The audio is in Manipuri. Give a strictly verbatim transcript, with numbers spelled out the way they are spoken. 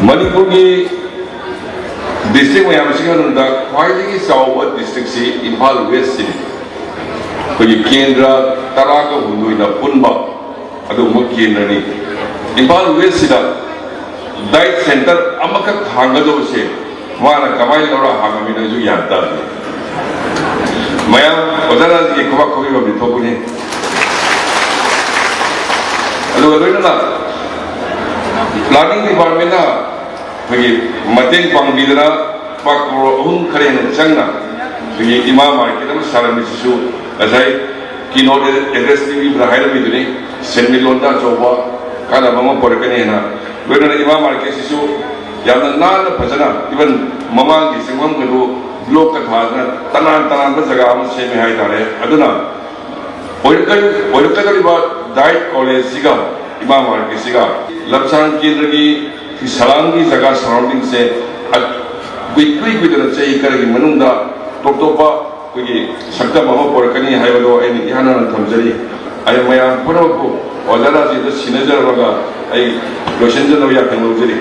ꯃꯅꯤꯄꯨꯔꯒꯤ ꯗꯤꯁꯇ꯭ꯔꯤꯛ ꯃꯌꯥꯝꯁꯤꯒꯤ ꯃꯅꯨꯡꯗ ꯈ꯭ꯋꯥꯏꯗꯒꯤ ꯆꯥꯎꯕ ꯗꯤꯁꯇ꯭ꯔꯤꯛꯁꯤ ꯏꯝꯐꯥꯜ ꯋꯦꯁꯁꯤꯅꯤ꯫ ꯑꯩꯈꯣꯏꯒꯤ ꯀꯦꯟꯗ꯭ꯔ ꯇꯔꯥꯒ ꯍꯨꯝꯗꯣꯏꯅ ꯄꯨꯟꯕ ꯑꯗꯨꯒꯨꯝꯕ ꯀꯦꯟꯗ꯭ꯔꯅꯤ꯫ ꯏꯝꯐꯥꯜ ꯋꯦꯁꯁꯤꯗ ꯗꯥꯏꯠ ꯁꯦꯟꯇꯔ ꯑꯃꯈꯛ ꯍꯥꯡꯒꯗꯧꯕꯁꯦ ꯃꯥꯅ ꯀꯃꯥꯏꯅ ꯂꯧꯔ ꯍꯥꯡꯉꯝꯃꯤꯅꯣ ꯑꯩꯁꯨ ꯒ꯭ꯌꯥꯟ ꯇꯥꯗꯦ꯫ ꯃꯌꯥꯝ ꯑꯣꯖꯥ ꯔꯥꯖꯒꯤ ꯈꯨꯕꯥꯛ ꯈꯨꯕꯤꯕ ꯑꯃꯗꯤ ꯊꯣꯛꯄꯅꯤ꯫ ꯑꯗꯨꯒ ꯂꯣꯏꯅꯅ ꯄ꯭ꯂꯥꯅꯤꯡ ꯗꯤꯄꯥꯔꯠꯃꯦꯟꯅ ꯑꯩꯈꯣꯏꯒꯤ ꯃꯇꯦꯡ ꯄꯥꯡꯕꯤꯗꯅ ꯂꯨꯄꯥ ꯀ꯭ꯔꯣꯔ ꯑꯍꯨꯝ ꯈꯔ ꯍꯦꯟꯅ ꯆꯪꯅ ꯑꯩꯈꯣꯏꯒꯤ ꯏꯃꯥ ꯃꯥꯔꯀꯦꯠ ꯑꯃ ꯁꯥꯔꯝꯃꯤꯁꯤꯁꯨ ꯉꯁꯥꯏ ꯀꯤꯅꯣꯠ ꯑꯦꯗ꯭ꯔꯦꯁ ꯄꯤꯕꯤꯕꯗ ꯍꯥꯏꯔꯝꯃꯤꯗꯨꯅꯤ, ꯁꯦꯟꯃꯤꯠꯂꯣꯟꯗ ꯑꯆꯧꯕ ꯀꯥꯟꯅꯕ ꯑꯃ ꯄꯨꯔꯛꯀꯅꯤ ꯍꯥꯏꯅ꯫ ꯂꯣꯏꯅꯅ ꯏꯃꯥ ꯃꯥꯔꯀꯦꯠꯁꯤꯁꯨ ꯌꯥꯝꯅ ꯅꯥꯟꯅ ꯐꯖꯅ, ꯏꯚꯟ ꯃꯃꯥꯡꯒꯤ ꯆꯪꯐꯝꯒꯗꯨ ꯕ꯭ꯂꯣꯛꯀ ꯊꯥꯗꯅ ꯇꯅꯥꯟ ꯇꯅꯥꯟꯕ ꯖꯒꯥ ꯑꯃ ꯁꯦꯝꯃꯦ ꯍꯥꯏꯇꯥꯔꯦ꯫ ꯑꯗꯨꯅ ꯑꯣꯏꯔꯛꯀ-, ꯑꯣꯏꯔꯛꯀꯗꯧꯔꯤꯕ ꯗꯥꯏꯠ ꯀꯣꯂꯦꯖꯁꯤꯒ ꯏꯃꯥ ꯃꯥꯔꯀꯦꯠꯁꯤꯒ ꯂꯝꯁꯥꯡ ꯀꯦꯟꯗ꯭ꯔꯒꯤ ꯁꯂꯥꯝꯒꯤ ꯖꯒꯥ ꯁꯔꯥꯎꯟꯗꯤꯡꯁꯦ ꯀꯨꯏ-, ꯀꯨꯏ ꯀꯨꯏꯗꯅ ꯆꯍꯤ ꯈꯔꯒꯤ ꯃꯅꯨꯡꯗ ꯇꯣꯞ ꯇꯣꯞꯄ ꯑꯩꯈꯣꯏꯒꯤ ꯁꯛꯇꯝ ꯑꯃ ꯄꯨꯔꯛꯀꯅꯤ ꯍꯥꯏꯕꯗꯣ ꯑꯩꯅ ꯏꯍꯥꯟ ꯍꯥꯟꯅ ꯊꯝꯖꯔꯤ꯫ ꯑꯩ ꯃꯌꯥꯝ ꯄꯨꯝꯅꯃꯛꯄꯨ ꯑꯣꯖꯥ ꯔꯥꯖꯦꯟꯗ ꯁꯤꯟꯅꯖꯔꯝꯃꯒ ꯑꯩ ꯂꯣꯏꯁꯤꯟꯖꯅꯕ ꯌꯥꯊꯪ ꯂꯧꯖꯔꯤ꯫